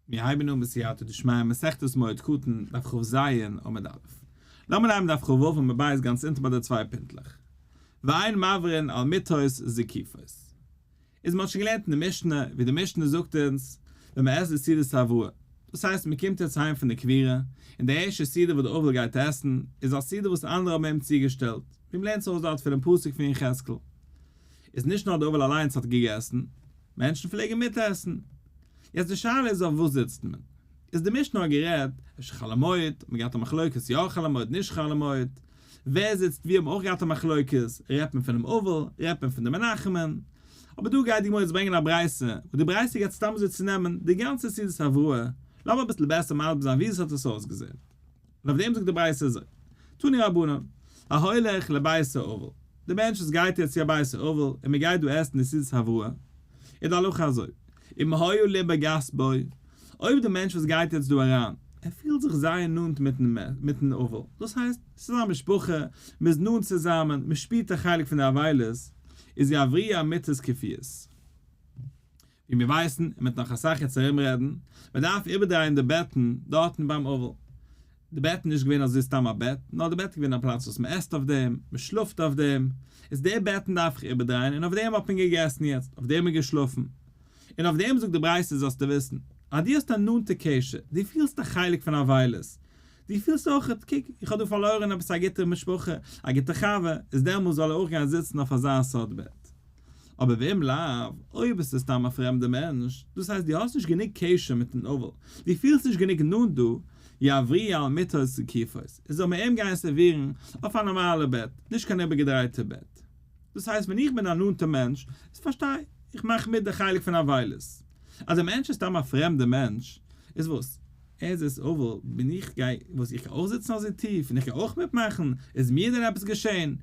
מיר הייבן אן בסייעתא דשמיא מסכת מועד קטן, דף כז, עמוד א'. לאמיר נעמען דף כו עמוד ב' גאנץ אונטן ביי די צוויי פינטלעך. ואין מעברין על מיטות זקופות. איז מען האט שוין געלערנט אין די משנה, ווי די משנה זאגט אונז, ווען מען עסט די סעודת הבראה. דאס הייסט מען קומט יעצט אהיים פון די קבורה, און די ערשטע סעודה וואס די אבל גייט עסן, איז א סעודה וואס אנדערע האבן אים צוגעשטעלט, ווי מען לערנט זיך אויס דארט פונעם פסוק פון יחזקאל. איז נישט נאר די אבל אליינס האט געגעסן, מענטשן פלעגן מיטעסן. יעצט די שאלה איז אויף וואס זיצט מען? איז די משנה האט גערעדט אפשר חול המועד, האט מען געהאט א מחלוקת יא חול המועד נישט חול המועד, ווער זיצט ווי האבן אויך געהאט א מחלוקת, רעדט מען פונעם אבל, רעדט מען פון די מנחם'ן, אבער דא גייט די גמרא יעצט ברענגען א ברייתא, וואס די ברייתא גייט סתם אזוי צונעמען די גאנצע סעודת הבראה, לאמיר אביסל בעסער מסביר זיין ווי עס האט עס אויסגעזען. און אויף דעם זאגט די ברייתא אזוי, תנו רבנן, ההולך לבית האבל, די מענטש וואס גייט יעצט צו א בית האבל און מען גייט דא עסן די סעודת הבראה, איז די הלכה אזוי, אם היה לבו גס בו, אויב די מענטש וואס גייט יעצט דא אריין, ער פילט זיך זייער נאנט מיטן אבל, דאס הייסט, ס'איז א משפחה, מען איז נאנט צוזאמען, מען שפירט א חלק פון די אבילות, איז יבריע מיטות כפיות. ווי מיר ווייסן, און מ'וועט נאך אסאך יעצט ארום רעדן, מען דארף איבערדרייען די בעטן דארטן ביים אבל. די בעט איז נישט געווען אזוי סתם א בעט, נאר די בעט איז געווען א פלאץ וואס מען עסט אויף דעם, מען שלאפט אויף דעם, איז די בעטן דארף איך איבערדרייען און אויף דעם האט מען געגעסן יעצט, אויף דעם איז געשלאפן. און אויף דעם זאגט די ברייתא זאלסטו וויסן, אז דו האסט א נאנטע קשר, דו פילסט א חלק פון אבילות, דו פילסט אויכעט, קוק, איך האב דא פארלוירן עפעס א גוטע משפחה, א גוטע חבר, איז דעמאלס זאל ער אויך גיין זיצן אויף אזא סארט בעט. אבער ואם לאו, אויב עס איז סתם א פרעמדע מענטש, דאס הייסט דו האסט נישט גענוג קשר מיטן אבל, דו פילסט נישט גענוג נאנט דא, יבריע על מיטות זקופות, איז זאל מען אים גיין סערווירן אויף א נארמאלע בעט, נישט קיין איבערגעדרייטע בעט. דאס הייסט ווען איך בין א נאנטע מענטש, איז פארשטיי, איך מאך מיט די חלק פון אבילות. אז דער מענטש איז סתם א פרעמדע מענטש, איז וואס? ער איז אבל, בין איך גיי, וואס איך גיי אויך זיצן אזוי טיף און איך גיי אויך מיטמאכן, איז מיר דען עפעס געשען?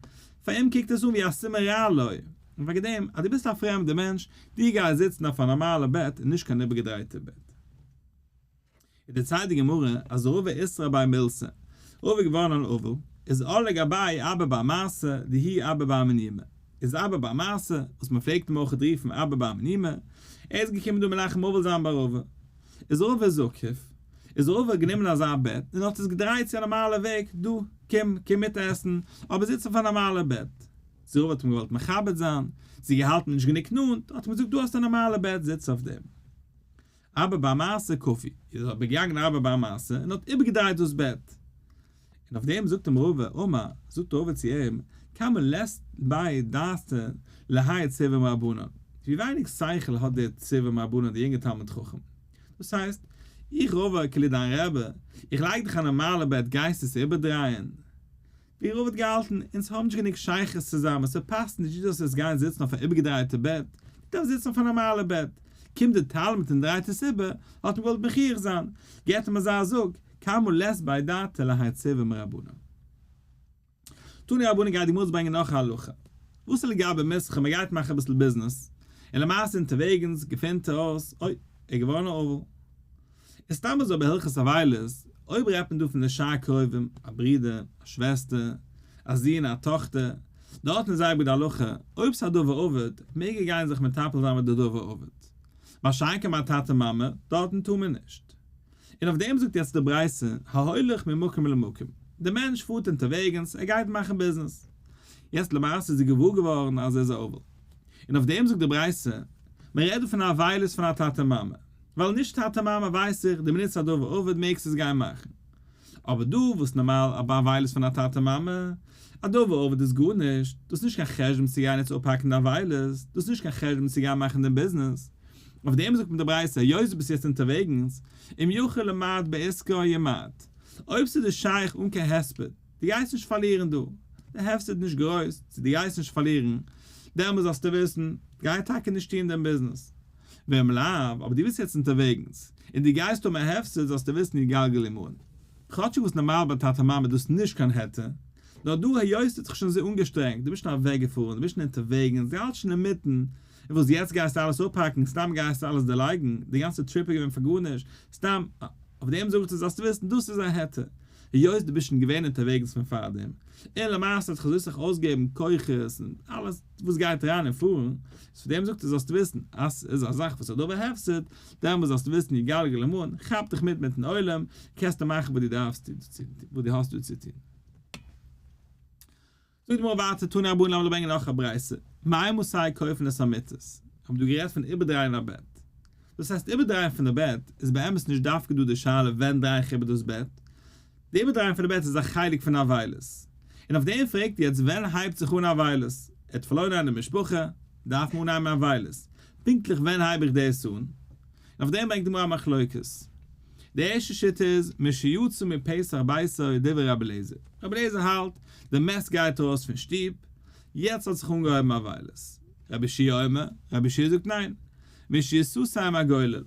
פאר אים קוקט עס אן ווי א סימן רע לו, און וועגן דעם אז דו ביסט א פרעמדע מענטש, דו גיי זיצן אויף א נארמאלע בעט און נישט קיין איבערגעדרייטע בעט. איז דערציילט די גמרא אז רבא איתרע ביה מילתא, רבא איז געווארן אן אבל, איז על לגביה אבא בר מרתא, דהוא אבא בר מניומי, איז אבא בר מרתא, וואס מען פלעגט אים אויך רופן אבא בר מניומי, ער איז געקומען דא מנחם אבל זיין ביי רבא, איז רבא זקיף, איז רבא גענומען אזא בעט און האט עס געדרייט צו א נארמאלע וועג, דא, קום, קום מיט עסן, אבער זיץ אויף א נארמאלע בעט. צו רבא האט אים געוואלט מכבד זיין, צו געהאלטן נישט גענוג נאנט, האט אים געזאגט דא האסטו א נארמאלע בעט, זיץ אויף דעם. אבא בר מרתא כפי, איז אבער געגאנגען אבא בר מרתא און האט איבערגעדרייט דאס בעט. און אויף דעם זאגט אים רבא, אמר, זאגט רבא צו אים, כמה לית ביה דעתא להאי צורבא מרבנן, ווי ווייניג שכל האט דער צורבא מרבנן דער יונגער תלמיד חכם. דאס הייסט, איך רבא כאילו דיין רבי, איך לייג דיך א נארמאלע בעט גייסט עס איבערדרייען? ווי רבא האט געהאלטן, אונז האבן נישט גענוג שייכות צוזאמען, ס'פאסט נישט דו זאלסט יעצט גיין זיצן אויף א איבערגעדרייטע בעט, דו דארפסט זיצן אויף א נארמאלע בעט. קומט דער תלמיד און דרייט עס איבער, האט אים געוואלט מוכיח זיין, געבט אים אזא זאג, כמה לית ביה דעתא להאי צורבא מרבנן. תנו רבנן גייט די גמרא ברענגען נאך א הלכה. וואס איז לגבי מסחר מען גייט מאכן אביסל ביזנעס, און למעשה אונטערוועגנס געפינט ער אויס, אוי, ער איז געווארן א אבל. איז סתם אזוי בהלכות אבילות, אויב רעדט מען דא פון די שאר קרובים, א ברודער, א שוועסטער, א זון, א טאכטער, דארטן איז זייער גוט די הלכה, אויב ס'איז א דבר אבד, מעג ער גיין זיך מטפל זיין מיט די דבר אבד. מה שאין כן ביי טאטע מאמע, דארטן טאר מען נישט. און אויף דעם זאגט יעצט די ברייתא, ההולך ממקום למקום, דער מענטש פארט אונטערוועגנס, ער גייט מאכן ביזנעס. יעצט למעשה איז ער געוואר געווארן אז ער איז א אבל. און אויף דעם זאגט די ברייתא, מען רעדט דא פון א אבילות פון א טאטע מאמע, ווייל נישט טאטע מאמע ווייס איך, די מינוט ס'איז א דבר אבד מעגסטו עס גיין מאכן. אבער דא וואס נארמאל א אבילות פון א טאטע מאמע, א דבר אבד איז גארנישט, דאס איז נישט קיין חשבון צו גיין יעצט אפהאקן די אבילות, דאס איז נישט קיין חשבון צו גיין מאכן דעם ביזנעס. אויף דעם זאגט מען די ברייתא, היות דו ביסט יעצט אונטערוועגנס, אם יכול למעט בעסקו ימעט, אויב ס'איז דיר שייך אן קיין הספד, דו גייסט נישט פארלירן דא, די הפסד איז נישט גרויס, צו דו גייסט נישט פארלירן, דעמאלס זאלסטו וויסן, גיי טאקע נישט טון דעם ביזנעס. ואם לאו, אבער דו ביסט יעצט אונטערוועגנס, און דו גייסט האבן א הפסד, זאלסטו וויסן יגלגל עמהן. כאטשיג וואס נארמאל ביי טאטע מאמע איז דאס נישט קיין היתר, נאר דא היות דו האסט זיך שוין אזוי אנגעשטרענגט, דו ביסט שוין אוועקגעפארן, דו ביסט שוין אונטערוועגנס, דו האלטסט שוין אינמיטן, און וואס יעצט גייסטו אלעס אפהאקן, סתם גייסטו אלעס דערלייגן, די גאנצע trip איז געווען פאר גארנישט, סתם, אויף דעם זאגט ער זאלסטו וויסן דאס איז א היתר. היות דו ביסט שוין געווען אונטערוועגנס פון פארדעם, און למעשה האט זיך אזוי סאך אויסגעגעבן כוחות און אלעס וואס גייט אריין אין פארן, איז פון דעם זאגט ער זאלסטו וויסן אז ס'איז א זאך וואס איז דבר הפסד, דעמאלס זאלסטו וויסן יגלגל למען, כאפ דיך מיט מיטן עולם, קענסטו מאכן וואס דו דארפסט וואס דו האסט דא צו טון. זאגט די גמרא ווייטער תנו רבנן לאמיר ברענגען נאך א ברייתא, מאימתי כופין את המיטות, האבן דא גערעדט פון איבערדרייען א בעט, דאס הייסט איבערדרייען פון די בעט איז באמת נישט דווקא דא די שאלה ווען דריי איך איבער דאס בעט, די איבערדרייען פון די בעט איז א חלק פון אבילות, און אויף דעם פרעגט יעצט ווען הייבט זיך אן אבילות, ער האט פארלוירן איינער אין משפחה, דארף מען אנהייבן אבילות, פונקטליך ווען הייב איך דאס אן? און אויף דעם ברענגט די גמרא א מחלוקת. די ערשטע שיטה איז משיצא מפתח ביתו דברי רבי אליעזר, רבי אליעזר האלט די מת גייט ארויס פון שטוב, יעצט האט זיך אנגעהויבן אבילות. רבי יהושע אומר, רבי יהושע זאגט ניין, משיסתם הגולל.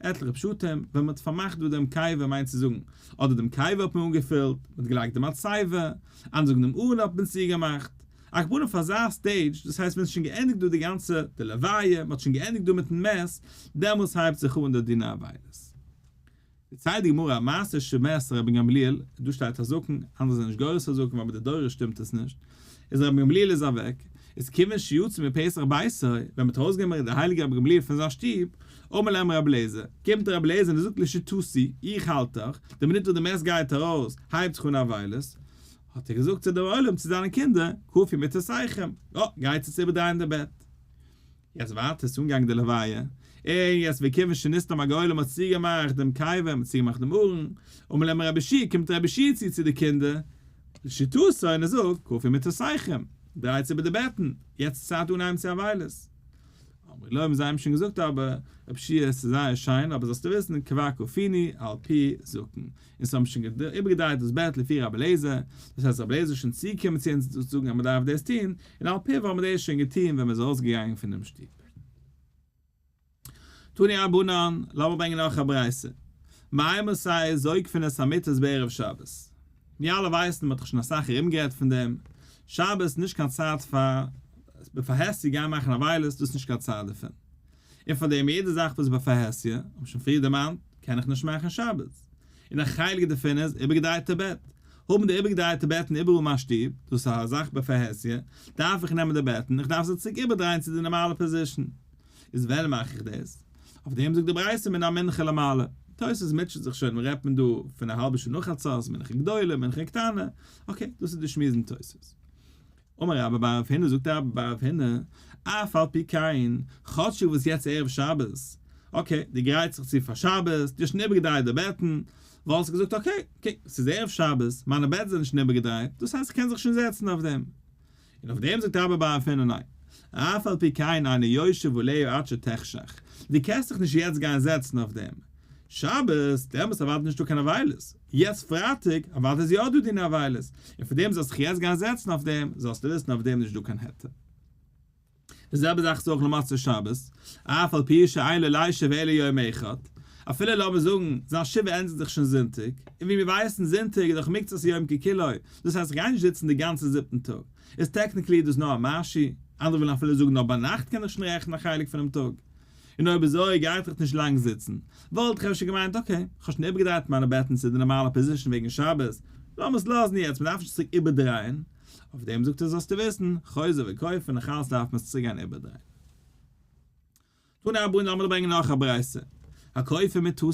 עטליכע פשטים, ווען מען האט פארמאכט דא דעם קבר מיינט צו זאגן, אדער דעם קבר האט מען אנגעפילט, מען האט געלייגט די מצבה, אנדערע זאגן דעם ארון האט מען צוגעמאכט. על כל פנים אויף אזא stage, דאס הייסט ווען ס'איז שוין געענדיגט דא די גאנצע די לוויה, מ'האט שוין געענדיגט דא מיטן מת, דעמאלס הייבט זיך אן די דיני אבילות. דערציילט די גמרא א מעשה שמת רבן גמליאל, דא שטייט הזקן, אנדערע זענען נישט גורס הזקן ווייל מיט די דורות שטימט עס נישט, איז רבן גמליאל איז אוועק, איז כיוון שיצא מפתח ביתו, ווען מ'האט ארויסגענומען די הייליגע רבי גמליאל פון זיין שטוב, אמר להם רבי אליעזר, קומט רבי אליעזר און ער זאגט לשיטתי, איך האלט דאך, די מינוט וואס די מת גייט ארויס, הייבט זיך אן אבילות, האט ער געזאגט צו דעם עולם צו זיינע קינדער, כפו מטותיכם, יא, גייטס יעצט איבערדרייען די בעט. יעצט ווייטער איז אנגעגאנגען די לוויה, און יעצט וכיוון שנסתם הגולל מ'האט צוגעמאכט דעם קבר, מ'האט צוגעמאכט דעם ארון, אמר להם רבי יהושע, קומט רבי יהושע צו צו די קינדער, לשיטתו, און ער זאגט, כפו מטותיכם, דרייטס איבער די בעטן, יעצט איז צייט אנהייבן צו אבילות. אמרו לו, האבן זיי אים שוין געזאגט אבער, רבי יהושע, עס איז זייער שיין, אבער זאלסטו וויסן, כבר כפינו על פי זקן, און ס'האבן שוין איבערגעדרייט דאס בעט לפי רבי אליעזר, דאס הייסט רבי אליעזר איז שוין צוגעקומען צו אונז צו זאגן אז מ'דארף דאס טון, און על פיו האבן מיר דאס שוין געטון ווען מ'איז ארויסגעגאנגען פונעם שטוב. תנו רבנן, לאמיר ברענגען נאך א ברייתא, מאימתי זוקפין את המיטות בערב שבת. מיר אלע ווייסן, מ'האט דאך שוין אסאך ארומגערעדט פון דעם, שבת איז נישט קיין צייט פאר בפרהסיא גיין מאכן אבילות, דאס איז נישט קיין צייט דערפון. און פאר דעם יעדע זאך וואס איז בפרהסיא, האב איך שוין פריער דערמאנט, קען איך נישט מאכן שבת. און א חלק דערפון איז איבערגעדרייטע בעט. האבן די איבערגעדרייטע בעטן איבעראל אין מיין שטוב, דאס איז א זאך בפרהסיא, דארף איך נעמען די בעטן, איך דארף זיי צוריק איבערדרייען צו די נארמאלע position. איז ווען מאך איך דאס? אויף דעם זאגט די ברייתא מן המנחה למעלה. תוס' מוטשעט זיך שוין, רעדט מען דא פון א האלבע שעה נאך חצות, מנחה גדולה, מנחה קטנה, okay, דאס איז די שמועס אין תוס'. אמר רבה בר רב הונא, זאגט רבה בר רב הונא, אף על פי כן, כאטשיג וואס יעצט ערב שבת, okay, דו גרייטסט זיך צו פאר שבת, דו האסט שוין איבערגעדרייט די בעטן, וואלסט געזאגט okay, okay, ס'איז ערב שבת, מיינע בעטן זענען שוין איבערגעדרייט, דאס הייסט איך קען זיך שוין זעצן אויף דעם. און אויף דעם זאגט רבה בר רב הונא ניין, אף על פי כן אינו יושב עליה עד שתחשך, דו קענסט דיך נישט יעצט גיין זעצן אויף דעם, שבת, דעמאלטס אוודאי נישטא קיין אבילות, יעצט פרייטאג, אוודאי איז יא דא דיני אבילות, און פאר דעם זאלסט דיך יעצט גיין זעצן אויף דעם, זאלסטו וויסן אויף דעם נישטא קיין היתר. די זעלבע זאך איז אויך למוצאי שבת, אף על פי שאין לו לישב אלא יום אחד, אפילו לאמיר זאגן זיין שבעה ענדיגט זיך שוין זונטאג, און ווי מיר ווייסן זונטאג איז דאך מקצת יום ככולו, דאס הייסט איך גיי נישט זיצן די גאנצע זיבטן טאג, איז technically דאס נאר א משהו, אנדערע ווילן אפילו זאגן נאר ביינאכט קען איך שוין רעכענען א חלק פונעם טאג. און אויב אזוי גייט איך נישט לאנג זיצן, וואלט איך אפשר געמיינט okay, איך האב שוין איבערגעדרייט מיינע בעטן צו די נארמאלע position וועגן שבת, לאמיר עס לאזן יעצט, מען דארף נישט צוריק איבערדרייען. אויף דעם זאגט ער זאלסטו וויסן, חוזר וכופה, נאך אלץ דארף מען עס צוריק גיין איבערדרייען. תנו רבנן לאמיר ברענגען נאך א ברייתא, הכופה מטתו,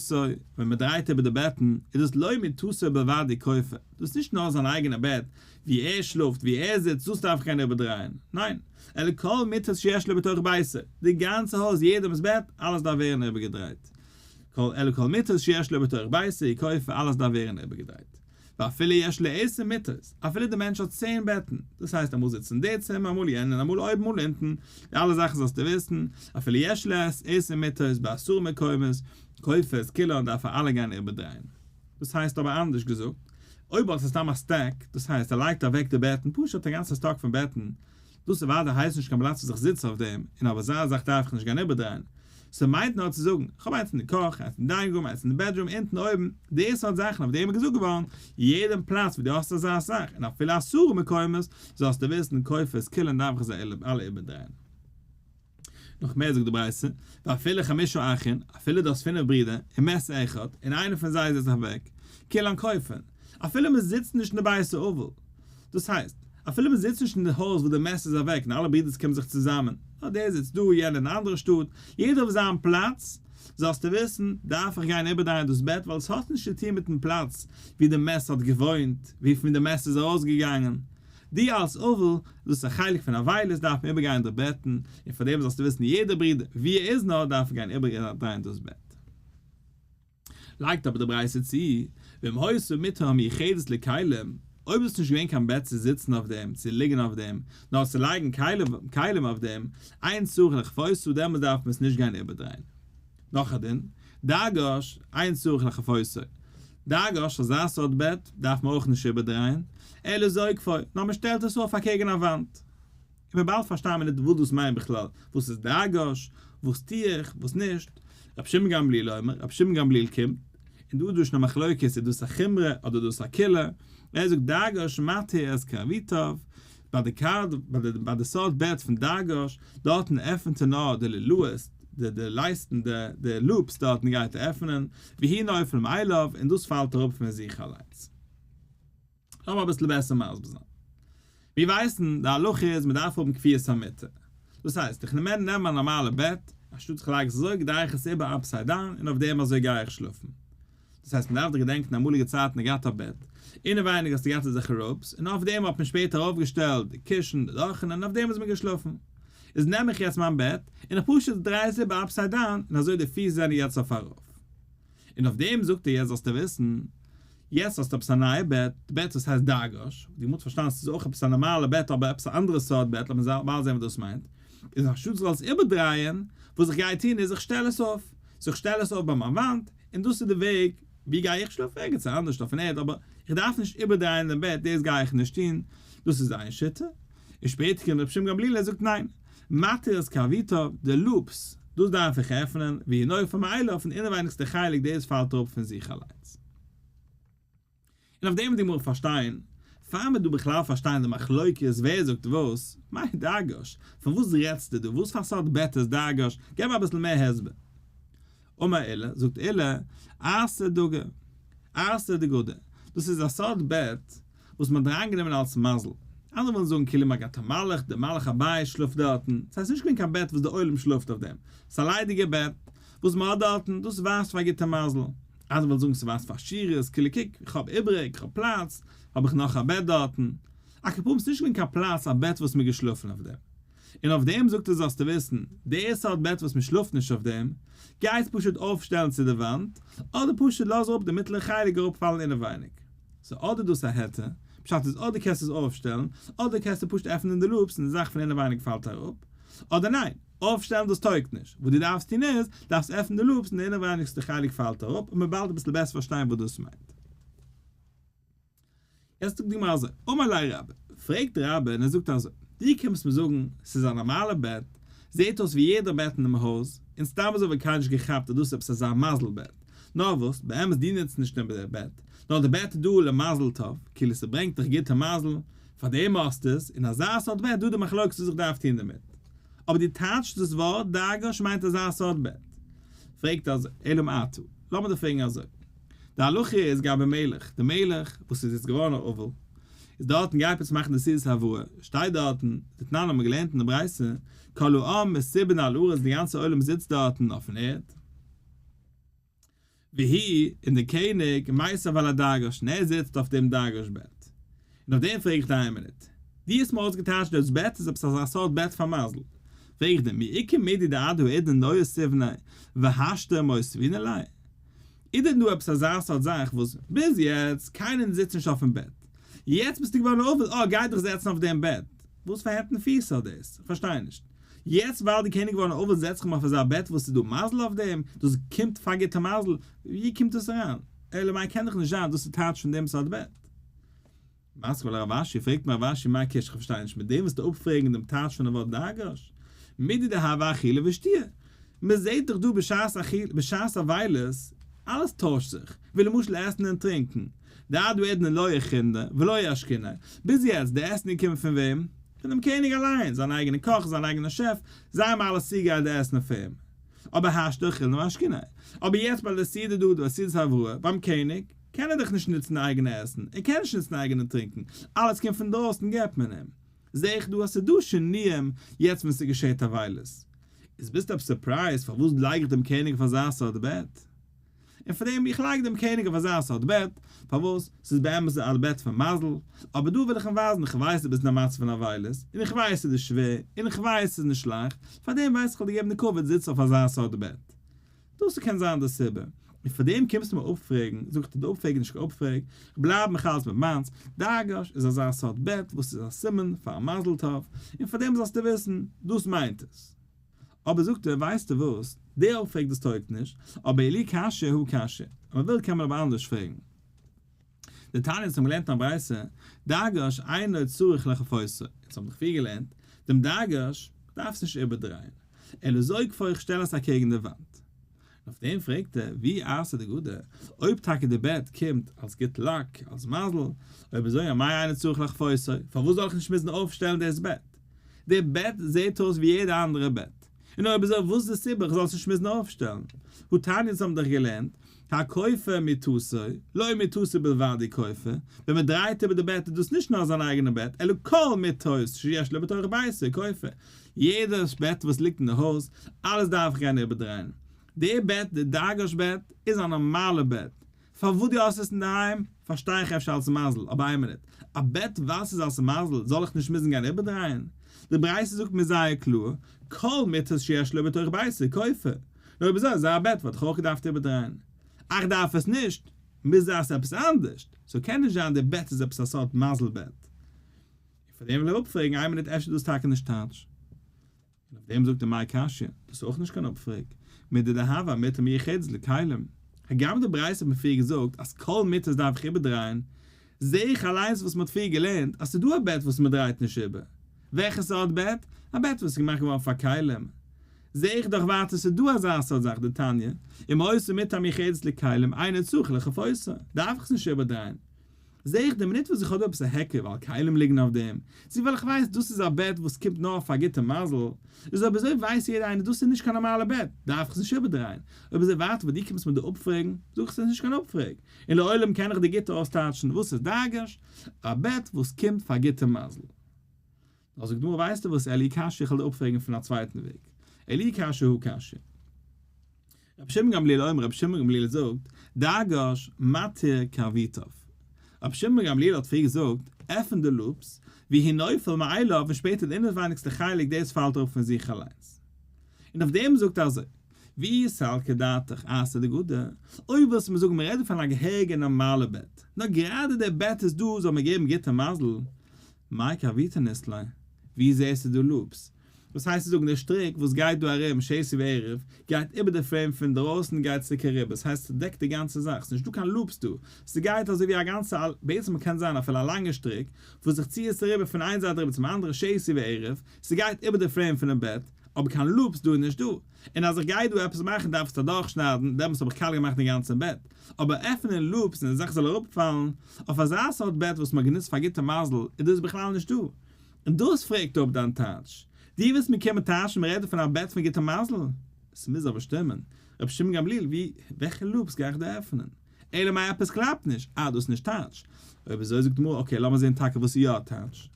ווען מען דרייט איבער די בעטן, איז דאס לא מטתו בלבד הוא כופה, דאס איז נישט נאר זיין אייגענע בעט, ווי ער שלאפט, ווי ער זיצט, דאס דארף איך גיין איבערדרייען, ניין, אלא כל מיטות שיש לו בתוך ביתו, די גאנצע הויז, יעדעמ'ס בעט, אלעס דארף ווערן איבערגעדרייט, כל אלא כל מיטות שיש לו בתוך ביתו הוא כופה, אלעס דארף ווערן איבערגעדרייט. ואפילו יש לו עשר מיטות, אפילו דער מענטש האט צען בעטן, דאס הייסט אמאל זיצן די צימער, אמאל יענע, אמאל אויבן אמאל אונטן, די אלע זאכן זאלסטו וויסן, אפילו יש לו עשר מיטות בעשרה מקומות, כופה את כולן דארף ער אלע גיין איבערדרייען. דאס הייסט אבער אנדערש געזאגט, אויב האט ער סתם א stack, דאס הייסט ער לייגט אוועק די בעטן, פשוט א גאנצע stack פון בעטן, דאס אוודאי הייסט נישט קיין פלאץ וואס איך זיץ אויף דעם, און אויף אזא זאך דארף איך נישט גיין איבערדרייען. ס'מיינט נאר צו זאגן, כ'האב איינס אין די קאך, איינס אין dining room, איינס אין די bedroom, אונטן, אויבן, די סארט זאכן אויף דעם איז געזאגט געווארן, יעדן פלאץ וואו דו האסט אזא זאך, און אפילו עשרה מקומות, זאלסטו וויסן, כופה את כולן דארף איך זיי אלע איבערדרייען. נאך מער זאגט די ברייתא, ואפילו חמשה אחין, אפילו דו האסט פינף ברידער, ומת אחד, און איינער פון זיי איז אוועק, כולן כופין. אפילו מען זיצט נישט אין די בית האבל, דאס הייסט, אפילו מען זיצט נישט אין די הויז וואו די מת איז אוועק און אלע ברידערס קומען זיך צוזאמען, נאר דער זיצט דא, יענער אין א אנדערע שטאט, יעדער אויף זיין פלאץ, זאלסטו וויסן, דארף איך גיין איבערדרייען דאס בעט ווייל עס האט נישט צו טון מיטן פלאץ וואו די מת האט געוואוינט, וואו פון די מת איז ארויסגעגאנגען. דו אלס אבל, דאס איז א חלק פון אבילות דארף מען איבערגיין די בעטן, און פאר דעם זאלסטו וויסן יעדער ברודער וואו ער איז נאר דארף גיין איבערדרייען דאס בעט. לייגט אבער די ברייתא צו, ואם היתה מיטה המיוחדת לכלים, אויב איז עס נישט געווען קיין בעט צו זיצן אויף דעם, צו ליגן אויף דעם, נאר צו לייגן כלים אויף דעם, אין צריך לחפותה, דעמאלס דארף מען עס נישט גיין איבערדרייען. נאך א דין, דרגש, אין צריך לחפותו. דרגש, אזא סארט בעט, דארף מען אויך נישט איבערדרייען, אלא זוקפו, נאר מען שטעלט עס אויף אקעגן א וואנט. און מען באלד פארשטיין מיר ניט וואס דאס מיינט בכלל, וואס איז דרגש, וואס טו איך, וואס נישט. רבי שמעון גמליאל אומר, רבי שמעון גמליאל קומט, און דא איז דא שוין א מחלוקת איז דאס א חומרא אדער דאס א קולא, ער זאגט דרגש מתיר את קרביטיו, ביי די קארד, ביי די סארט בעט פון דרגש, דארטן עפענט ער נאר די לולאות, די לייסטן, די loops דארטן גייט ער עפענען, והוא נופל מאליו, און דאס פאלט אראפ פון זיך אליינס. לאמיר אביסל בעסער מסביר זיין. מיר ווייסן, די הלכה איז מען דארף האבן כפיית המיטה. דאס הייסט, איך נעם נעם א נארמאלע בעט, אנשטאט איך לייג עס אזוי דריי איך עס איבער upside down און אויף דעם אזוי גיי איך שלאפן. דאס הייסט מען דארף דאך געדענקען אמאליגע צייטן האט געהאט א בעט, אינעווייניג האסטו געהאט אזעלכע ropes, און אויף דעם האט מען שפעטער ארויפגעשטעלט די קישן, די דאכן, און אויף דעם איז מען געשלאפן. איז נעם איך יעצט מיין בעט, און איך פשוט דריי עס איבער upside down, און אזוי די פיס זענען יעצט אויף ארויף. און אויף דעם זאגט ער יעצט זאלסטו וויסן, יעצט האסטו עפעס א נייע בעט, די בעט וואס הייסט דרגש, די גמרא האט פארשטאנען אז ס'איז אויך עפעס א נארמאלע בעט אבער עפעס א אנדערע סארט בעט, לאמיר באלד זען וואס דאס מיינט, איז אנשטאט זאל עס איבערדרייען, וואס איך גיי טון איז איך שטעל עס אויף, so איך שטעל עס אויף ביי מיין וואנט, און דאס איז די וועג ווי גיי איך שלאפן, ערגעץ אנדערש אויפן ערד, אבער איך דארף נישט איבערדרייען דעם בעט, דאס גיי איך נישט טון, דאס איז איין שיטה, און שפעטער קומט רבי שמעון גמליאל ער זאגט ניין, מתיר את קרביטיו, די loops, דאס דארף איך עפענען, והוא נופל מאליו, פון די אינעווייניגסטע חלק דאס פאלט אראפ פון זיך אליינס. און אויף דעם וועט די גמרא פארשטיין, פאר מען דא בכלל פארשטיין די מחלוקת ווער זאגט וואס, מאי דרגש, פון וואס רעדסטו דא, וואס פאר סארט בעט איז דרגש, געב אביסל מער הסבר. אמר עולא, זאגט עולא, ערסא דגא, ערסא דגדא, דאס איז א סארט בעט וואס מען האט אריינגענומען אלס מזל, אנדערע ווילן זאגן כאילו מען האט געהאט א מלאך, דער מלאך הבית שלאפט דארטן, ס'הייסט נישט געווען קיין בעט וואס דער עולם שלאפט אויף דעם, ס'איז א ליידיגע בעט וואס מען האט דארטן, דאס ווייזט פאר גוטע מזל, אנדערע ווילן זאגן ס'ווייזט פאר עשירות, כאילו קוק, איך האב איבריג, איך האב פלאץ, האב איך נאך א בעט דארטן. על כל פנים ס'איז נישט געווען קיין פלאץ א בעט וואס מ'איז געשלאפן אויף דעם. און אויף דעם זאגט ער זאלסטו וויסן, די סארט בעט וואס מ'שלאפט נישט אויף דעם, גיי עס פשוט אויפשטעלן צו די וואנט, אדער פשוט לאז אראפ די מיטלערע חלק אראפפאלן אינעווייניג. so אדער דאס א היתר, פשט איז אדער קענסטו עס אויפשטעלן, אדער קענסטו פשוט עפענען די loops און די זאך פון אינעווייניג פאלט אראפ, אדער ניין, אויפשטעלן דאס טויגט נישט, וואס דו דארפסט טון איז, דארפסט עפענען די loops און די אינעווייניגסטע חלק פאלט אראפ, און מען באלד אביסל בעסער פארשטיין וואס דאס מיינט. יעצט זאגט די גמרא אזוי, אמר ליה רבה, פרעגט רבה און ער זאגט אזוי, דו קומסט מיר זאגן ס'איז א נארמאלע בעט, זעט אויס ווי יעדער בעט אינעם הויז, און סתם אזוי וואלט קיינער נישט געכאפט אז דאס איז עפעס אזא מזל בעט, נאר וואס, באמת דו נוצט נישט דעם בעט, נאר די בעט איז דא למזל טוב, כאילו ס'ברענגט דיך גוטע מזל, פארדעם האסטו עס, און אזא סארט בעט דא די מחלוקת וואס איך דארף טון דערמיט. אבער דו טייטשסט דאס ווארט דרגש מיינט אזא סארט בעט. פרעגט אזוי, אלא מעתה, לאמיר דיר פרעגן אזוי. די הלכה איז גבי מלך, די מלך וואס איז יעצט געווארן א אבל, איז דארטן גייט מען צו מאכן די סעודת הבראה, שטייט דארטן, דתנן האט מען געלערנט אין די ברייתא, כל העם מסובין על הארץ די גאנצע עולם זיצט דארטן אויפן ערד, והוא, און דער קעניג, מיסב על הדרגש, און ער זיצט אויף דעם דרגש בעט. און אויף דעם פרעג איך דיר איין מינוט. דו האסט מיר אויסגעטייטשט דאס בעט איז עפעס אזא סארט בעט פאר מזל. פרעג איך דיר, מי איכא מידי דעד האידנא לא יתיבניה והשתא מותבינן ליה? איז דען דא עפעס אזא סארט זאך וואס ביז יעצט קיינער זיצט נישט אויפן בעט, יעצט ביסטו געווארן אבל, אה גיי דיך זעצן אויף דעם בעט? וואס פאר הענט און פיס האט דאס? איך פארשטיי נישט. יעצט ווייל די קעניג געווארן אבל זעץ איך מיך אויף אזא בעט וואס איז דא מזל אויף דעם? דאס קומט פאר גוטע מזל? ווי קומט דאס אריין? אלא מאי קען דאך נישט זיין דאס איז טייטש פון דעם סארט בעט. מתקיף לה רב אשי, פרעגט מיר רב אשי מאי קושיא איך פארשטיי נישט מיט דעם ווילסטו אפפרעגן דעם טייטש פונעם ווארט דרגש? מידי דהוה אכילה ושתיה. מען זעט דאך דא בשעת אכילה בשעת אבילות אלעס טוישט זיך, ווי למשל עסן און טרינקן, דעד האידנא לא אכילנא ולא אשקינא, ביז יעצט די עסן איז געקומען פון וועם? פון דעם קעניג אליין, זיין אייגענע קאך, זיין אייגענע שעף, זיי האבן אלעס צוגעגרייט די עסן פאר אים. אבער השתא אכילנא ואשקינא. אבער יעצט ביי די סעודה דא, די סעודת הבראה, ביים קעניג. קען ער דאך נישט נוצן אייגענע עסן, ער קען נישט נוצן אייגענע טרינקען, אלעס קומט פון דרויסן געבט מען אים. זע איך דא אז ס'איז דא שינויים יעצט ווען ס'געשעט אבילות. איז ביסטו עפעס surprised פארוואס לייג איך דעם קעניג אויף אזא סארט בעט? און פאר דעם איך לייג דעם קעניג אויף אזא סארט בעט, פארוואס? ס'איז באמת א בעט פון מזל, אבער דא וויל איך אים ווייזן איך ווייס דו ביסט אין א מצב פון אבילות, און איך ווייס ס'איז דיר שווער, און איך ווייס ס'איז נישט לייכט, פאר דעם ווייס איך כ'וועל דיר געבן די כבוד זיץ אויף אזא סארט בעט. דאס קען זיין די סיבה. און פאר דעם קומסטו מיר אפפרעגן, זאגט ער די אפפרעג איז נישט קיין אפפרעג, איך בלייב מיך אלץ מיט מיינס, דגש איז אזא סארט בעט וואס איז א סימן פאר א מזל טוב, און פאר דעם זאלסטו וויסן, דאס מיינט עס. אבער זאגט ער, ווייסטו וואס, די אפפרעג דאס טויגט נישט, אבער אי קשיא הא קשיא, אז מען וויל קען מען אבער אנדערש פרעגן. דתניא אונז האבן געלערנט אין א ברייתא, דגש אינו צריך לכפותו, אונז האבן דאך פריער געלערנט, דעם דגש דארפסט נישט איבערדרייען, אלא זוקפו איך שטעל עס אקעגן די וואנט. און אויף דעם פרעגט ער, ואי ארסא דגדא, אויב טאקע די בעט קומט אלס גוט luck, אלס מזל, אויב אזוי אמאי אינו צריך לכפותו, פארוואס זאל איך נישט מוזן אויפשטעלן דאס בעט? די בעט זעט אויס ווי יעדע אנדערע בעט, און אויב אזוי וואס איז די סיבה איך זאל עס נישט מוזן אויפשטעלן? הא תניא אונז האבן דאך געלערנט, הכופה מיטתו, לא מיטתו בלבד הוא כופה, ווען מען דרייט איבער די בעט איז דאס נישט נאר זיין אייגענע בעט, אלא כל מיטות שיש לו בתוך ביתו כופה, יעדע בעט וואס ליגט אין די הויז, אלעס דארף איך גיין איבערדרייען. די בעט, די דגש בעט, איז א נארמאלע בעט. פארוואס דו האסט עס אינדערהיים, פארשטיי איך אפשר אלס מזל, אבער איין מינוט, א בעט ווייל ס'איז אלס מזל, זאל איך נישט מוזן גיין איבערדרייען? די ברייתא זאגט מיר זייער קלאר, כל מיטות שיש לו בתוך ביתו כופה. נו אויב אזוי אזא בעט וואלט איך אויך געדארפט איבערדרייען. איך דארף עס נישט, מוז זיין ס'איז עפעס אנדערשט, so קען נישט זיין די בעט איז עפעס א סארט מזל בעט. און פאר דעם וויל ער אפפרעגן, איין מינוט אפשר איז דאס טאקע נישט טייטש. און אויף דעם זאגט ער מאי קשיא, דאס איז אויך נישט קיין אפפרעג, מידי דהוה אמטה מיוחדת לכלים. הגם די ברייתא האט מיר פריער געזאגט אז כל מיטות דארף איך איבערדרייען, זע איך אליינס וואס מ'האט פריער געלערנט אז ס'איז דא א בעט וואס מ'דרייט נישט איבער. וועלכע סארט בעט? א בעט וואס איז געמאכט געווארן פאר כלים. זע איך דאך ווייטער ס'איז דא אזא סארט זאך דתניא, אם היתה מטה מיוחדת לכלים אינו צריך לכפותה, דארף איך עס נישט איבערדרייען. זע איך די מינוט וואס איך האב דא עפעס א היכר ווייל כלים ליגן אויף דעם, צו ווייל איך ווייס דאס איז א בעט וואס קומט נאר פאר גוטע מזל, איז אויב אזוי ווייסט יעדער איינער דאס איז נישט קיין נארמאלע בעט, דארף איך עס נישט איבערדרייען. אויב אזוי ווייטער וואס דו קומסט מיר דא אפפרעגן, זאג איך ס'איז נישט קיין אפפרעג, און לעולם קען איך דיר גוט אויסטייטשן וואס איז דגש, א בעט וואס קומט פאר גוטע מזל. נאר זאגט די גמרא ווייסטו וואס אלא אי קשיא איך וועל דיר אפפרעגן פון א צווייטן וועג, אלא אי קשיא הא קשיא. רבי שמעון גמליאל אומר רבי שמעון גמליאל זאגט, דגש מתיר קרביטיו. רבי שמעון גמליאל האט פריער געזאגט, עפן די loops, והוא נופל מאליו און שפעטער די אינעווייניגסטע חלק דאס פאלט אראפ פון זיך אליינס. און אויף דעם זאגט ער אזוי, ואי סלקא דעתך ארסא דגדא, אויב ווילסטו מיר זאגן מ'רעדט דא פון א געהעריגע נארמאלע בעט, נאר גראדע דער בעט איז דא זאל מיר געבן גוטע מזל, מאי קרביטין אית ליה, ווי זעסטו דא loops? דאס הייסט צו זאגן דער שטריק וואס גייט דא ארום שתי וערב גייט איבער די frame פון דרויסן גייט צוריק אריבער, ס'הייסט ס'דעקט די גאנצע זאך, ס'נישט דא קיין loops דא, ס'גייט אזוי ווי א גאנצע, בעצם קען זיין אפילו א לאנגע שטריק וואס איך צי עס אריבער פון איין זייט אריבער צום אנדערע שתי וערב, ס'גייט איבער די frame פונעם בעט, אבער קיין loops דא איז נישט דא, און אז איך גיי דא עפעס מאכן דארף עס אדורכשניידן, דעמאלטס האב איך קאליע געמאכט דעם גאנצן בעט, אבער עפענען loops און די זאך זאל אראפפאלן, אויף אזא סארט בעט וואס מ'האט גענוצט פאר גוטע מזל איז דאס בכלל נישט דא. און דאס פרעגט אפ דיין טייטש. דו ווילסט מיר קומען טייטשן מ'רעדט דא פון א בעט פון גוטע מזל? עס מוז אבער שטימען. רבי שמעון גמליאל, ווי, וועלכע loops גיי איך דא עפענען? אלא מאי עפעס קלאפט נישט, אה דאס איז נישט טייטש. אויב אזוי זאגט די גמרא okay לאמיר זען טאקע וואס איז יא טייטש.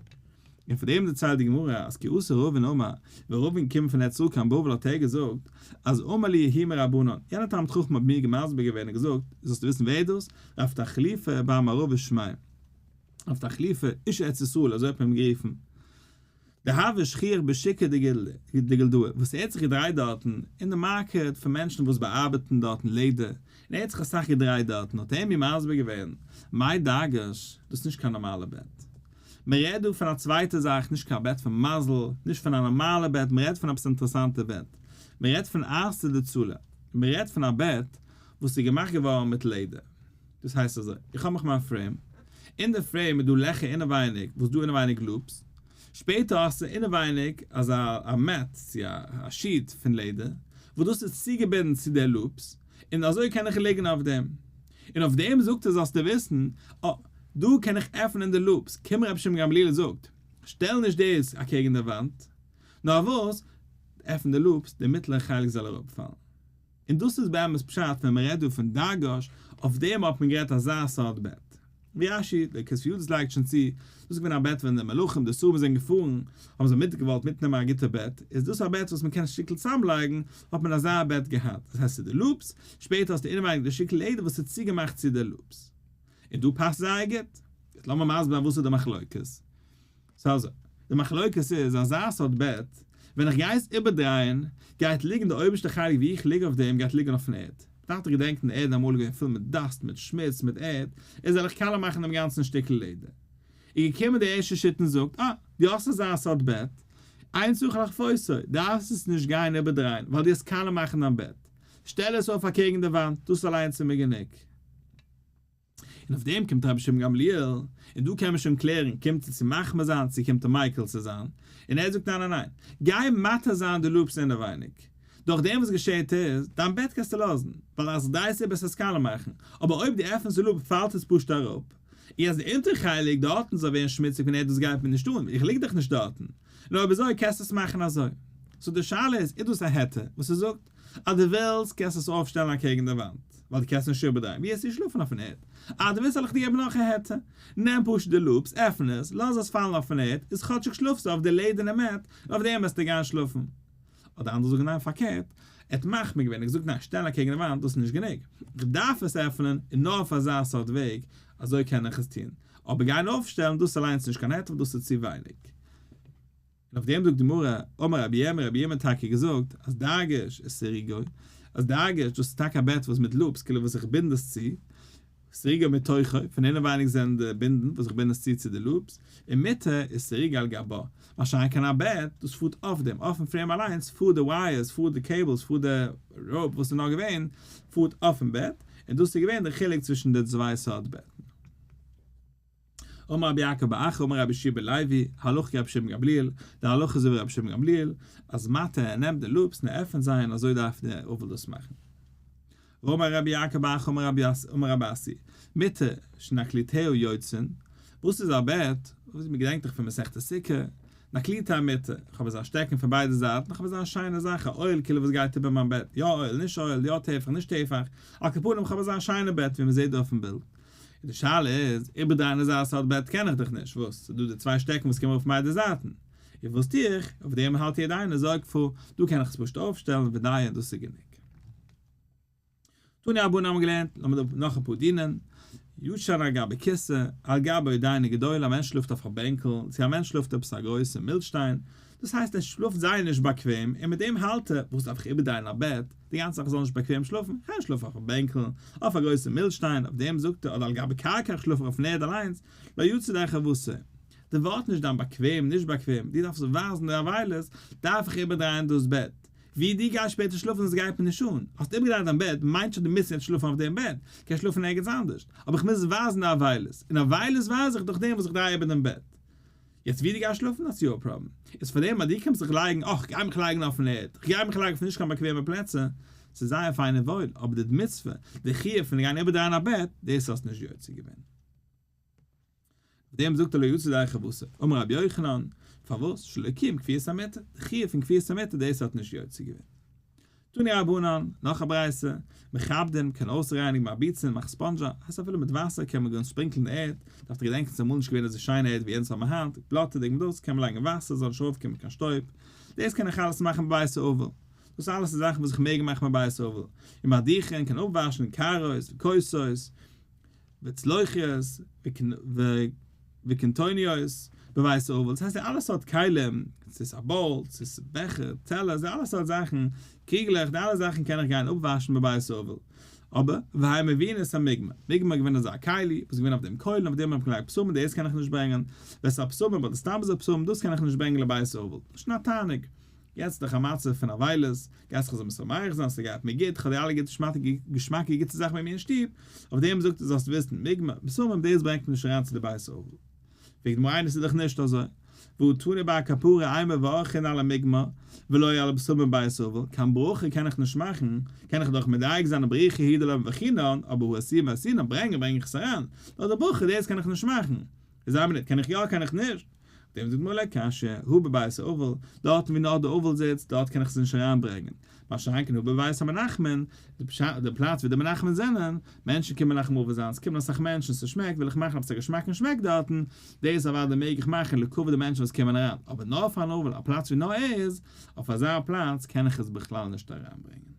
און פון דעם דערציילט די גמרא אז כי אתא רבין אמר, ווען רבין קומט פון ארץ ישראל קיין בבל האט ער געזאגט אז אמר לי ההוא מרבנן, יענער תלמיד חכם האט מיר מסביר געווען און געזאגט, זאלסטו וויסן ווער דאס, רב תחליפא בר מערבא שמיה, רב תחליפא איש ארץ ישראל אזוי האט מען אים גערופן, דהוה שכיח בשוקא דגלדאה, וואס ער האט זיך געדרייט דארטן אין די market פון מענטשן וואס באארבעטן דארטן לעדער, און ער האט זיך אסאך געדרייט דארטן, האט ער מיר מסביר געווען, מאי דגש, דאס איז נישט קיין נארמאלע בעט. מען רעדט דא פון א צווייטע זאך, נישט קיין בעט פון מזל, נישט פון א נארמאלע בעט, מען רעדט פון עפעס אינטערעסאנטע בעט. מען רעדט פון ערסא דצלא, מען רעדט פון א בעט וואס איז געמאכט געווארן מיט לעדער. דאס הייסט אזוי, איך האב מיך מיין frame, אין די frame איז דא לעכער אינעווייניג וואס דא אינעווייניג loops, שפעטער האסטו אינעווייניג אזא א mat צו א sheet פון לעדער וואס דאס איז צוגעבינדן צו די loops, און אזוי קען איך ליגן אויף דעם. און אויף דעם זאגט ער זאלסטו וויסן, אה, דא קען איך עפענען די loops, קום רבי שמעון גמליאל זאגט, שטעל נישט דאס אקעגן די וואנט, נאר וואס, עפן די loops, די מיטלערע חלק זאל אראפפאלן. און דאס איז באמת פשט ווען מען רעדט דא פון דגש אויף דעם האט מען גערעדט אזא סארט בעט. ווי רש"י, דער כתבי ידות לייגט שוין צו, דאס איז געווען א בעט ווען די מלכים, די שרים זענען געפארן, האבן זיי מיט געוואלט מיטנעמען א גוטע בעט, איז דאס א בעט וואס מען קען שטיקל צוזאמלייגן, האט מען אזא בעט געהאט, דאס הייסט ס'איז די loops, שפעטער האסטו אינעווייניג די שטיקל לעדער וואס איז צוגעמאכט צו די loops. און דא פאסט זייער גוט. יעצט לאמיר מסביר זיין וואס איז די מחלוקת. ס'איז אזוי, די מחלוקת איז, אזא סארט בעט, ווען איך גיי עס איבערדרייען, גייט ליגן די אויבערשטע חלק ווי איך ליג אויף דעם גייט ליגן אויפן ערד. מ'דארף דאך געדענקן די ערד איז אמאל געווען פול מיט dust, מיט שמוץ, מיט ערד, איז זאל איך קאלע מאכן דעם גאנצן שטיקל לעדער. איז געקומען די ערשטע שיטה און זאגט, אה, דו האסט אזא סארט בעט, אין צריך להכפותו, דארפסט עס נישט גיין איבערדרייען, ווייל דו האסט קאלע מאכן דיין בעט. שטעל עס אויף אקעגן די וואנט, דאס אליינס איז מיר גענוג. און אויף דעם קומט רבי שמעון גמליאל, און דא קען מען שוין קלערן, קומט ער צו מחמיר זיין צו קומט ער מיקל צו זיין, און ער זאגט ניין ניין ניין, גיי מתיר זיין די loops אינעווייניג, דורך דעם וואס געשעהט איז, דיין בעט קענסטו לאזן, ווייל אז דרייסט איבער עס קאלע מאכן, אבער אויב דו עפענסט די loop פאלט עס פשוט אראפ, און אז די אונטער חלק דארטן זאל ווערן שמוציג פון ערד דאס גייט מיר נישט אן, איך ליג דאך נישט דארטן, און אויב אזוי קענסטו עס מאכן אזוי. so די שאלה איז, איז דאס א היתר וואס ער זאגט? אז דו ווילסט קענסטו עס אויפשטעלן אקעגן די וואנט, ווייל דו קענסט נישט איבערדרייען, ווי וועסטו שלאפן אויפן ערד? אז דו ווילסט זאל איך דיר געבן נאך א היתר, נעם פשוט די loops, עפן עס, לאז עס פאלן אויפן ערד, איז כאטשיג שלאפסטו אויף די לעדערנע mat, און אויף דעם וועסטו גיין שלאפן. אדער אנדערע זאגן ניין פארקערט, ער האט מחמיר געווען, ער האט געזאגט ניין שטעלן אקעגן די וואנט דאס איז נישט גענוג, איך דארף עס עפענען, און נאר אויף אזא סארט וועג, אזוי קען איך עס טון, אבער גיין אויפשטעלן דאס אליינס איז נישט קיין היתר ווייל דאס איז צו ווייניג. און אויף דעם זאגט די גמרא, אמר רבי ירמי', רבי ירמי' האט טאקע געזאגט אז דרגש איז סריגו, אז דרגש דאס איז טאקע א בעט וואס מיט loops כאילו וואס איך בינד עס צו, סריגו מתוכו, פון אינעווייניג זענען די בינדן וואס איך בינד עס צו צו די loops, און מיטה איז סריגו על גבה, מה שאין כן א בעט, דאס פארט אויף דעם, אויפן frame אליינס פארט די wires, פארט די cables, פארט די rope וואס איז נאר געווען, פארט אויפן בעט, און דאס איז געווען די חילוק צווישן די צוויי סארט בעטן. אמר רבי יעקב בר אחא אמר רבי יהושע בן לוי, הלכה כרבי שמעון גמליאל, די הלכה איז אזוי ווי רבי שמעון גמליאל, אז מטה ער נעמט די loops און ער עפענט זיי און אזוי דארף דער אבל דאס מאכן. ואמר רבי יעקב בר אחא אמר רבי אסי, מיטה שנקליטיה יוצאין, וואס איז א בעט, וואס מען געדענקט דאך פון מסכת סוכה, נקליטי המיטה, איך האב אזא שטעקן פון ביידע זייטן, איך האב אזא שיינע זאך, א אוהל כאילו וואס גייט איבער מיין בעט, יא אוהל, נישט אוהל, יא טפח, נישט טפח, על כל פנים איך האב אזא שיינע בעט ווי מען זעט דא אויפן בילד. און די שאלה איז, איבערדרייען אזא סארט בעט קען איך דאך נישט, וואס? ס'איז דא די צוויי שטעקן וואס קומען ארויף פון ביידע זייטן. און וואס טו איך? אויף דעם האלט יעדער איינער זוקפו, דא קען איך עס פשוט אויפשטעלן ודי און דאס איז גענוג. תנו רבנן האבן געלערנט, לאמיר דא נאך אפאר דינים, ישן על גבי כסא, על גבי אודייני גדולה, א מענטש שלאפט אויף א בענקל, צו א מענטש שלאפט עפעס א גרויסע מילשטיין, דאס הייסט ער שלאפט זייער נישט באקוועם, און מיט דעם האלט ער, וואס דארף איך איבערדרייען א בעט, די גאנצע זאך איך זאל נישט באקוועם שלאפן, איך קען שלאפן אויף א בענקל, אויף א גרויסע מילשטיין, אויף דעם זאגט ער, אדער על גבי קרקע איך שלאף אויפן ערד אליינס, לא יצא ידי חובתו. די ווארט נישט דיין באקוועם נישט באקוועם, דו דארפסט ווייזן די אבילות, דארף איך איבערדרייען דאס בעט. ווי דו גייסט שפעטער שלאפן דאס גייט מיר נישט אן. האסט איבערגעדרייט דיין בעט מיינט נישט אז דו מוזט יעצט שלאפן אויף דעם בעט, קענסט שלאפן ערגעץ אנדערש. אבער איך מוז ווייזן די אבילות, און אבילות ווייז איך דורך דעם וואס איך דריי איבער דעם בעט. יעצט ווי דו גייסט שלאפן that's your problem. איז פאר דעם אז דו קומסט זיך לייגן, אך, כ'גיי מיך לייגן אויפן ערד, כ'גיי מיך לייגן אויף נישט קיין באקוועמע פלעצער, ס'איז זייער פיין און וואויל, אבער די מצוה, די חיוב פון גיין איבערדרייען א בעט, דאס האסט נישט יוצא געווען. אויף דעם זאגט ער לא יצא ידי חובתו. אמר רבי יוחנן, פארוואס? שלא קיים כפיית המיטה, די חיוב פון כפיית המיטה דאס האט נישט יוצא געווען. תנו רבנן, נאך א ברייתא, מכבדין, מ'קען אויסרייניגן מרביצין, מאכן ספאנדזשע, הייסט אפילו מיט וואסער קען מען גאר ספרינקלן די ערד, דארפט איר געדענקען ס'איז אמאל נישט געווען אזוי שיינע ערד ווי אונז האבן היינט, בלאטעדיג מיט דאס קען מען לייגן וואסער זאל נישט ארויפקומען קיין שטויב, דאס קען איך אלעס מאכן בבית האבל, דאס אלעס איז זאכן וואס איך מעג מאכן בבית האבל, און מדיחין קען אפוואשן קערות וכוסות, וצלוחיות וקנטוניות בבית האבל, דאס הייסט די אלע סארט כלים, צו ס'איז א bowl, צו ס'איז בעכער, טעלערס, די אלע סארט זאכן, קריגלעך, די אלע זאכן קען איך גיין אפוואשן בבית האבל. אבער, והאין מביאין את המוגמר, מוגמר איז געווען אזא כלי, וואס איז געווען אויף דעם קוילן, אויף דעם האט מען געלייגט בשמים, דאס קען איך נישט ברענגען, ואת הבשמים אדער סתם אזוי בשמים, דאס קען איך נישט ברענגען לבית האבל, נישט נאר תענוג. יעצט דאך א מצב פון אבילות, גייסט זיך אזוי משמח זיין, ס'גייט מיר גוט, כ'האב די אלע גוטע געשמאקע גוטע זאכן ביי מיר אין שטוב, אויף דעם זאגט ער זאלסט וויסן, מוגמר, בשמים דאס ברענגט מען נישט אריין צו די בית האבל. פרעגט די גמרא איינער ס'איז דאך נישט אזוי, והא תני בר קפרא אין מברכין על המוגמר ולא על הבשמים בבית האבל, קיין ברכה קען איך נישט מאכן, קען איך דאך מדייק זיין א ברכה הוא דלא מברכינן, אבער הא אתויי מאתינן, ברענגען ברענג איך עס אריין, נאר די ברכה דאס קען איך נישט מאכן, איז איין מינוט, קען איך יא קען איך נישט? דעם זאגט גמרא לא קשיא, הא בבית האבל, דארטן ווי נאר די אבל זיצט, דארט קען איך עס נישט אריינברענגען. מה שאין כן הא בבית המנחמין, די פלאץ ווי די מנחמין זענען, מענטשן קומען מנחם אבל זיין, עס קומען אסאך מענטשן, ס'שמעקט, וויל איך מאכן עפעס א געשמאקן שמעק דארטן, דאס אוודאי מעג איך מאכן לכבוד די מענטשן וואס קומען אריין, אבער נאר פארן אבל, א פלאץ ווי נאר ער איז, אויף אזא פלאץ קען איך עס בכלל נישט אריינברענגען.